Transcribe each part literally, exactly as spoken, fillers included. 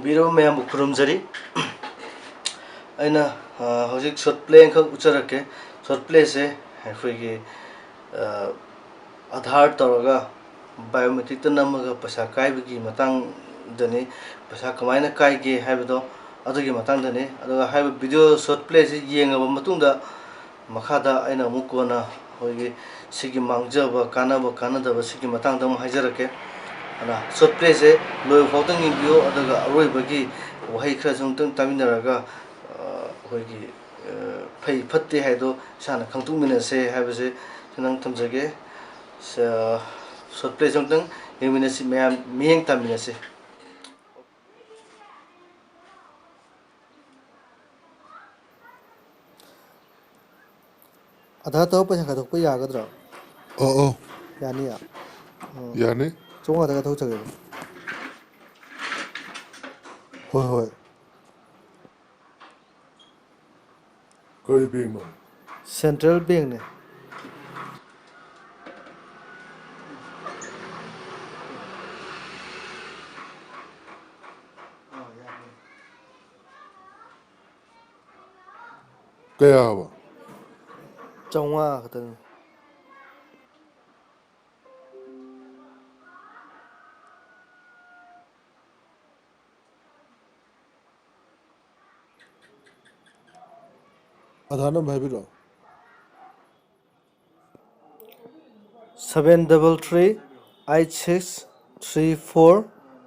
ꯄꯤꯔꯕ ꯃꯌꯥꯝꯕꯨ ꯈꯨꯔꯨꯝꯖꯔꯤ꯫ ꯑꯩꯅ, ꯑ, ꯍꯧꯖꯤꯛ short play ꯑꯃꯈꯛ ꯎꯠꯆꯔꯛꯀꯦ꯫ Short playꯁꯦ ꯑꯩꯈꯣꯏꯒꯤ, ꯑ, ꯑꯥꯙꯥꯔ ꯇꯧꯔꯒ biometricꯇ ꯅꯝꯃꯒ ꯄꯩꯁꯥ ꯀꯥꯏꯕꯒꯤ ꯃꯇꯥꯡꯗꯅꯤ꯫ ꯄꯩꯁꯥ ꯀꯃꯥꯏꯅ ꯀꯥꯏꯒꯦ ꯍꯥꯏꯕꯗꯣ ꯑꯗꯨꯒꯤ ꯃꯇꯥꯡꯗꯅꯤ꯫ ꯑꯗꯨꯒ ꯍꯥꯏꯔꯤꯕ video short playꯁꯤ ꯌꯦꯡꯉꯕ ꯃꯇꯨꯡꯗ ꯃꯈꯥꯗ ꯑꯩꯅ ꯑꯃꯨꯛ ꯀꯣꯟꯅ ꯑꯩꯈꯣꯏꯒꯤ ꯁꯤꯒꯤ ꯃꯥꯡꯖꯕ, ꯀꯥꯟꯅꯕ, ꯀꯥꯟꯅꯗꯕ ꯁꯤꯒꯤ ꯃꯇꯥꯡꯗ ꯑꯃꯨꯛ ꯍꯥꯏꯖꯔꯛꯀꯦ꯫ ꯑꯗꯨꯅ short playꯁꯦ ꯂꯣꯏꯕ ꯐꯥꯎꯗꯪ ꯌꯦꯡꯕꯤꯌꯨ, ꯑꯗꯨꯒ ꯑꯔꯣꯏꯕꯒꯤ ꯋꯥꯍꯩ ꯈꯔꯁꯨ ꯑꯃꯨꯛꯇꯪ ꯇꯥꯃꯤꯟꯅꯔꯒ, ꯑ, ꯑꯩꯈꯣꯏꯒꯤ, ꯑ, ꯐꯩ ꯐꯠꯇꯦ ꯍꯥꯏꯗꯣ ꯏꯁꯥꯅ ꯈꯪꯗꯣꯛꯃꯤꯟꯅꯁꯦ ꯍꯥꯏꯕꯁꯦ ꯈꯤꯇꯪ ꯊꯝꯖꯒꯦ꯫ ꯁ-, short playꯁꯦ ꯑꯃꯨꯛꯇꯪ ꯌꯦꯡꯃꯤꯟꯅꯁꯤ, ꯃꯌꯥꯝ ꯃꯤꯠꯌꯦꯡ ꯇꯥꯃꯤꯟꯅꯁꯤ꯫ ꯑꯥꯙꯥꯔ ꯇꯧꯔ ꯄꯩꯁꯥ ꯀꯥꯊꯣꯛꯄ ꯌꯥꯒꯗ꯭ꯔꯣ? ꯑꯣ, ꯑꯣ꯫ ꯌꯥꯅꯤꯌꯦ? ꯑꯣ꯫ ꯌꯥꯅꯤ꯫ ꯆꯥꯝꯃꯉꯥꯗ ꯀꯥꯊꯣꯛꯆꯒꯦꯕ꯫ ꯍꯣꯏ, ꯍꯣꯏ꯫ ꯀꯔꯤ bankꯅꯣ? Central Bankꯅꯦ꯫ ꯀꯌꯥ ꯍꯥꯏꯕ? ꯆꯥꯝꯃꯉꯥ ꯈꯛꯇꯅꯤ꯫ ꯑꯥꯙꯥꯔ number ꯍꯥꯏꯕꯤꯔꯛꯑꯣ꯫ Seven double three eight six three four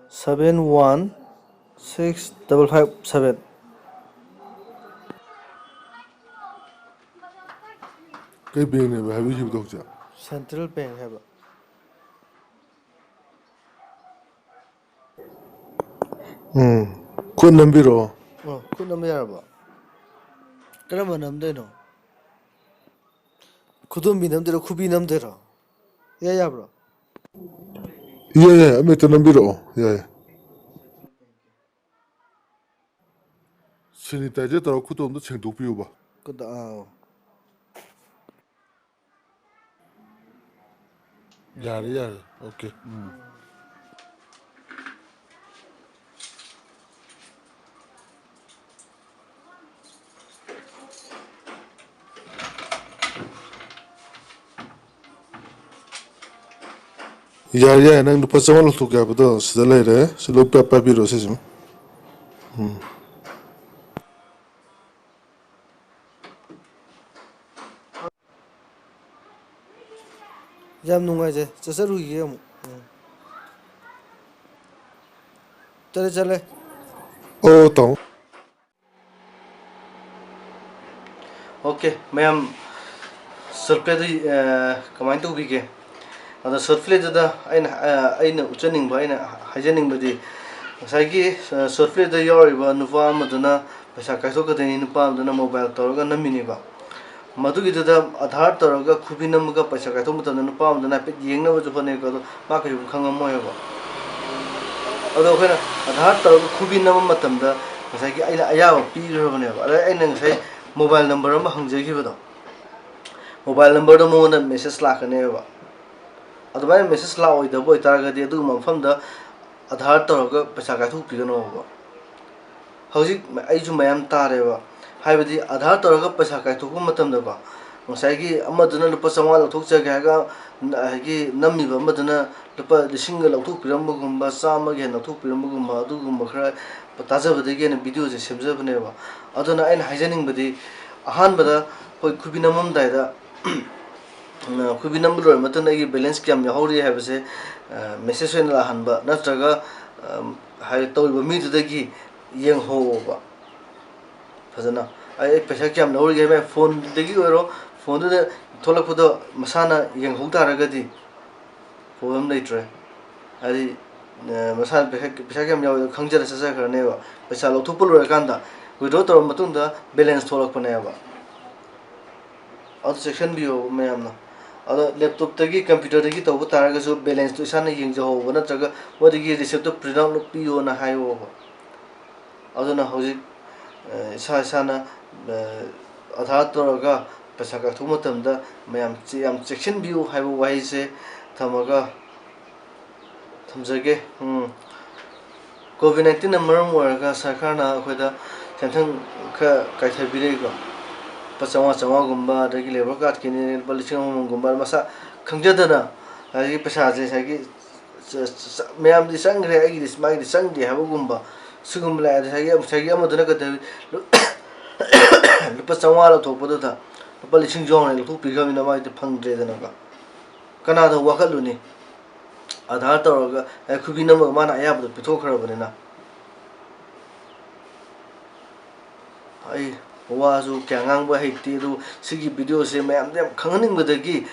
seven one six double five seven꯫ ꯀꯩ bankꯅꯦꯕ ꯍꯥꯏꯕꯤꯈꯤꯕꯗꯣ ꯍꯧꯖꯤꯛ? Central Bank ꯍꯥꯏꯕ꯫ ꯎꯝ꯫ ꯈꯨꯠ ꯅꯝꯕꯤꯔꯛꯑꯣ꯫ ꯑꯣ, ꯈꯨꯠ ꯅꯝꯕ ꯌꯥꯔꯕꯣ? ꯀꯔꯝꯕ ꯅꯝꯗꯣꯏꯅꯣ? ꯈꯨꯗꯣꯝꯕꯤ ꯅꯝꯗꯣꯏꯔꯣ, ꯈꯨꯕꯤ ꯅꯝꯗꯣꯏꯔꯣ? ꯏꯌꯥ ꯌꯥꯕ꯭ꯔꯣ? ꯌꯥꯏ, ꯌꯥꯏ, ꯑꯃ ꯍꯦꯛꯇ ꯅꯝꯕꯤꯔꯛꯑꯣ, ꯌꯥꯏ꯫ Sanitizer ꯇꯧꯔꯒ ꯈꯨꯠꯇꯣ ꯑꯝꯇ ꯁꯦꯡꯗꯣꯛꯄꯤꯌꯨꯕ꯫ ꯈꯨꯠꯇ, ꯑꯥꯎ꯫ ꯌꯥꯔꯦ, ꯌꯥꯔꯦ, okay꯫ ꯎꯝ꯫ ꯌꯥꯏ, ꯌꯥꯏ, ꯅꯪ ꯂꯨꯄꯥ ꯆꯥꯝꯃꯉꯥ ꯂꯧꯊꯣꯛꯀꯦ ꯍꯥꯏꯕꯗꯣ ꯁꯤꯗ ꯂꯩꯔꯦ꯫ ꯁꯤ ꯂꯣꯏ ꯄꯥꯏ-, ꯄꯥꯏꯕꯤꯔꯣ ꯁꯤꯁꯤꯃ꯫ ꯎꯝ꯫ ꯌꯥꯝ ꯅꯨꯡꯉꯥꯏꯖꯩ꯫ ꯆꯠꯆꯔꯨꯈꯤꯒꯦ ꯑꯃꯨꯛ꯫ ꯎꯝ꯫ ꯆꯠꯂꯦ, ꯆꯠꯂꯦ꯫ ꯑꯣ, ꯇꯥꯃꯣ꯫ OK, ꯃꯌꯥꯝ, short play ꯗꯨ, ꯑ, ꯀꯃꯥꯏꯅ ꯇꯧꯕꯤꯒꯦ? ꯑꯗꯣ short play ꯗꯨꯗ ꯑꯩꯅ, ꯑ, ꯑꯩꯅ ꯎꯠꯆꯅꯤꯡꯕ, ꯑꯩꯅ ꯍꯥꯏꯖꯅꯤꯡꯕꯗꯤ, ꯉꯁꯥꯏꯒꯤ, ꯑ, short play ꯗ ꯌꯥꯎꯔꯤꯕ ꯅꯨꯄꯥ ꯑꯃꯗꯨꯅ ꯄꯩꯁꯥ ꯀꯥꯏꯊꯣꯛꯀꯗꯣꯏꯅꯤ, ꯅꯨꯄꯥ ꯑꯃꯗꯨꯅ mobile ꯇꯧꯔꯒ ꯅꯝꯃꯤꯅꯦꯕ꯫ ꯃꯗꯨꯒꯤꯗꯨꯗ ꯑꯙꯥꯔ ꯇꯧꯔꯒ ꯈꯨꯕꯤ ꯅꯝꯃꯒ ꯄꯩꯁꯥ ꯀꯥꯏꯊꯣꯛꯄ ꯃꯇꯝꯗ ꯅꯨꯄꯥ ꯑꯃꯗꯨꯅ ꯍꯥꯏꯐꯦꯠ ꯌꯦꯡꯅꯕꯁꯨ ꯍꯣꯠꯅꯩꯀꯣ, ꯑꯗꯣ ꯃꯥ ꯀꯩꯁꯨ ꯈꯪꯉꯝꯃꯣꯏꯕ꯫ ꯑꯗꯣ ꯑꯩꯈꯣꯏꯅ ꯑꯙꯥꯔ ꯇꯧꯔꯒ ꯈꯨꯕꯤ ꯅꯝꯕ ꯃꯇꯝꯗ ꯉꯁꯥꯏꯒꯤ ꯑꯩꯅ ꯑꯌꯥꯕ ꯄꯤꯈ꯭ꯔꯕꯅꯦꯕ꯫ ꯑꯗ ꯑꯩꯅ ꯉꯁꯥꯏ mobile number ꯑꯃ ꯍꯪꯖꯈꯤꯕꯗꯣ, mobile number ꯗꯣ ꯃꯉꯣꯟꯗ message ꯂꯥꯛꯀꯅꯦꯕ꯫ ꯑꯗꯨꯃꯥꯏꯅ message ꯂꯥꯛꯑꯣꯏꯗꯕ ꯑꯣꯏꯇꯥꯔꯒꯗꯤ ꯑꯗꯨꯒꯨꯝꯕ ꯃꯐꯝꯗ ꯑꯙꯥꯔ ꯇꯧꯔꯒ ꯄꯩꯁꯥ ꯀꯥꯏꯊꯣꯛꯄꯤꯒꯅꯣꯕ꯫ ꯍꯧꯖꯤꯛ ꯑꯩꯁꯨ ꯃꯌꯥꯝ ꯇꯥꯔꯦꯕ, ꯍꯥꯏꯕꯗꯤ ꯑꯙꯥꯔ ꯇꯧꯔꯒ ꯄꯩꯁꯥ ꯀꯥꯏꯊꯣꯛꯄ ꯃꯇꯝꯗꯀꯣ, ꯉꯁꯥꯏꯒꯤ ꯑꯃꯗꯨꯅ ꯂꯨꯄꯥ ꯆꯥꯝꯃꯉꯥ ꯂꯧꯊꯣꯛꯆꯒꯦ ꯍꯥꯏꯔꯒ, ꯉꯁꯥꯏꯒꯤ ꯅꯝꯃꯤꯕ ꯑꯃꯗꯨꯅ ꯂꯨꯄꯥ ꯂꯤꯁꯤꯡꯒ ꯂꯧꯊꯣꯛꯄꯤꯔꯝꯕꯒꯨꯝꯕ, ꯆꯥꯝꯃꯒ ꯍꯦꯟꯅ ꯂꯧꯊꯣꯛꯄꯤꯔꯝꯕꯒꯨꯝꯕ, ꯑꯗꯨꯒꯨꯝꯕ ꯈꯔ ꯇꯥꯖꯕꯗꯒꯤ ꯑꯩꯅ video ꯁꯦ ꯁꯦꯝꯖꯕꯅꯦꯕ꯫ ꯑꯗꯨꯅ ꯑꯩꯅ ꯍꯥꯏꯖꯅꯤꯡꯕꯗꯤ, ꯑꯍꯥꯟꯕꯗ ꯑꯩꯈꯣꯏ ꯈꯨꯕꯤ ꯅꯝꯃꯝꯗꯥꯏꯗ, ꯈꯨꯕꯤ ꯅꯝꯕ ꯂꯣꯏꯔ ꯃꯇꯨꯡꯗ ꯑꯩꯒꯤ balance ꯀꯌꯥꯝ ꯌꯥꯎꯍꯧꯔꯤ ꯍꯥꯏꯕꯁꯦ, ꯑ, message ꯑꯣꯏꯅ ꯂꯥꯛꯍꯟꯕ, ꯅꯠꯇ꯭ꯔꯒ, ꯑ, ꯍꯥꯏ-, ꯇꯧꯔꯤꯕ ꯃꯤꯗꯨꯗꯒꯤ ꯌꯦꯡꯍꯧꯕ ꯐꯖꯅ꯫ ꯑꯩ, ꯑꯩ ꯄꯩꯁꯥ ꯀꯌꯥꯝ ꯂꯧꯔꯤꯒꯦ ꯍꯥꯏꯕ phone ꯗꯒꯤ ꯑꯣꯏꯔꯣ, phone ꯗꯨꯗ ꯊꯣꯛꯂꯛꯄꯗꯣ ꯃꯁꯥꯅ ꯌꯦꯡꯍꯧ ꯇꯥꯔꯒꯗꯤ problem ꯂꯩꯇ꯭ꯔꯦ꯫ ꯍꯥꯏꯗꯤ, ꯑ, ꯃꯁꯥꯅ ꯄꯩꯁꯥ, ꯄꯩꯁꯥ ꯀꯌꯥꯝ ꯌꯥꯎꯋꯤꯗꯣ ꯈꯪꯖꯔ ꯆꯠꯆꯈ꯭ꯔꯅꯦꯕ꯫ ꯄꯩꯁꯥ ꯂꯧꯊꯣꯛꯄ ꯂꯣꯏꯔꯀꯥꯟꯗ, withdraw ꯇꯧꯔꯕ ꯃꯇꯨꯡꯗ balance ꯊꯣꯛꯂꯛꯄꯅꯦꯕ꯫ ꯑꯗꯨ ꯆꯦꯛꯁꯤꯟꯕꯤꯌꯣ ꯃꯌꯥꯝꯅ꯫ ꯑꯗꯣ laptop ꯇꯒꯤ, computer ꯗꯒꯤ ꯇꯧꯕ ꯇꯥꯔꯒꯁꯨ balance ꯇꯨ ꯏꯁꯥꯅ ꯌꯦꯡꯖꯍꯧꯕ, ꯅꯠꯇ꯭ꯔꯒ ꯃꯣꯏꯗꯒꯤ receipt ꯇꯨ print out ꯄꯤꯌꯣꯅ ꯍꯥꯏꯌꯣꯕ꯫ ꯑꯗꯨꯅ ꯍꯧꯖꯤꯛ, ꯑ, ꯏꯁꯥ ꯏꯁꯥꯅ, ꯑ, ꯑꯙꯥꯔ ꯇꯧꯔꯒ ꯄꯩꯁꯥ ꯀꯥꯏꯊꯣꯛꯄ ꯃꯇꯝꯗ ꯃꯌꯥꯝ ꯆꯦ-, ꯌꯥꯝ ꯆꯦꯛꯁꯤꯟꯕꯤꯌꯨ ꯍꯥꯏꯕ ꯋꯥꯍꯩꯁꯦ ꯊꯝꯃꯒ ꯊꯝꯖꯒꯦ꯫ ꯎꯝ꯫ COVID nineteen ꯅ ꯃꯔꯝ ꯑꯣꯏꯔꯒ ꯁꯔꯀꯥꯔꯅ ꯑꯩꯈꯣꯏꯗ ꯁꯦꯟꯊꯪ ꯈꯔ ꯀꯥꯏꯊꯕꯤꯔꯛꯏꯀꯣ꯫ ꯂꯨꯄꯥ ꯆꯥꯝꯃꯉꯥ ꯆꯥꯝꯃꯉꯥꯒꯨꯝꯕ, ꯑꯗꯒꯤ labour card ꯀꯤꯅꯦ ꯂꯨꯄꯥ ꯂꯤꯁꯤꯡ ꯑꯃꯃꯝꯒꯨꯝꯕ, ꯃꯁꯥ ꯈꯪꯖꯗꯅ ꯉꯁꯥꯏꯒꯤ ꯄꯩꯁꯥꯁꯦ ꯉꯁꯥꯏꯒꯤ ꯆ- ꯆ- ꯆ- ꯃꯌꯥꯝꯗꯤ ꯆꯪꯈ꯭ꯔꯦ, ꯑꯩꯒꯤꯗꯤ ꯃꯥꯒꯤꯗꯤ ꯆꯪꯗꯦ ꯍꯥꯏꯕꯒꯨꯝꯕ ꯁꯤꯒꯨꯝꯕ ꯂꯥꯛꯑꯦ꯫ ꯉꯁꯥꯏꯒꯤ ꯉꯁꯥꯏꯒꯤ ꯑꯃꯗꯨꯅ ꯀꯩꯗꯧ ꯂꯨꯄꯥ ꯆꯥꯝꯃꯉꯥ ꯂꯧꯊꯣꯛꯄꯗꯨꯗ ꯂꯨꯄꯥ ꯂꯤꯁꯤꯡ ꯆꯥꯝꯃꯉꯥ ꯂꯧꯊꯣꯛꯄꯤꯈ꯭ꯔꯕꯅꯤꯅ ꯃꯥꯒꯤꯗꯤ ꯐꯪꯗ꯭ꯔꯦꯗꯅꯀꯣ꯫ ꯀꯅꯥꯗ ꯋꯥꯀꯠꯂꯨꯅꯤ? ꯑꯙꯥꯔ ꯇꯧꯔꯒ ꯑꯦ, ꯈꯨꯕꯤ ꯅꯝꯃꯒ ꯃꯥꯅ ꯑꯌꯥꯕꯗꯣ ꯄꯤꯊꯣꯛꯈ꯭ꯔꯕꯅꯤꯅ꯫ ꯑꯩ ꯋꯥꯁꯨ ꯀꯌꯥ ꯉꯥꯡꯕ ꯍꯩꯇꯦ, ꯑꯗꯨ ꯁꯤꯒꯤ ꯚꯤꯗꯤꯑꯣꯁꯦ ꯃꯌꯥꯝꯗ ꯌꯥꯝ ꯈꯪꯍꯟꯅꯤꯡꯕꯗꯒꯤ,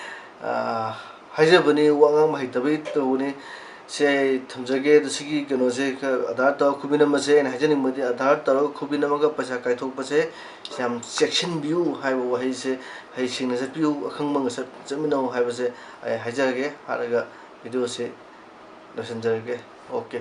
ꯑꯥ, ꯍꯥꯏꯖꯕꯅꯤ, ꯋꯥ ꯉꯥꯡꯕ ꯍꯩꯇꯕꯩ ꯇꯧꯕꯅꯤ꯫ ꯁꯦ ꯑꯩ ꯊꯝꯖꯒꯦ꯫ ꯑꯗꯣ ꯁꯤꯒꯤ ꯀꯩꯅꯣꯁꯦ ꯈꯔ ꯑꯙꯥꯔ ꯇꯧꯔꯒ ꯈꯨꯕꯤ ꯅꯝꯕꯁꯦ ꯑꯩꯅ ꯍꯥꯏꯖꯅꯤꯡꯕꯗꯤ, ꯑꯙꯥꯔ ꯇꯧꯔꯒ ꯈꯨꯕꯤ ꯅꯝꯃꯒ ꯄꯩꯁꯥ ꯀꯥꯏꯊꯣꯛꯄꯁꯦ ꯌꯥꯝ ꯆꯦꯛꯁꯤꯟꯕꯤꯌꯨ ꯍꯥꯏꯕ ꯋꯥꯍꯩꯁꯦ, ꯍꯩꯁꯤꯡꯅ ꯆꯠꯄꯤꯌꯨ, ꯑꯈꯪꯕ ꯉꯁꯠ ꯆꯠꯃꯤꯟꯅꯧ ꯍꯥꯏꯕꯁꯦ ꯑꯩ ꯍꯥꯏꯖꯔꯒꯦ꯫ ꯍꯥꯏꯔꯒ ꯚꯤꯗꯤꯑꯣꯁꯤ ꯂꯣꯏꯁꯤꯟꯖꯔꯒꯦ꯫ ꯑꯣꯀꯦ꯫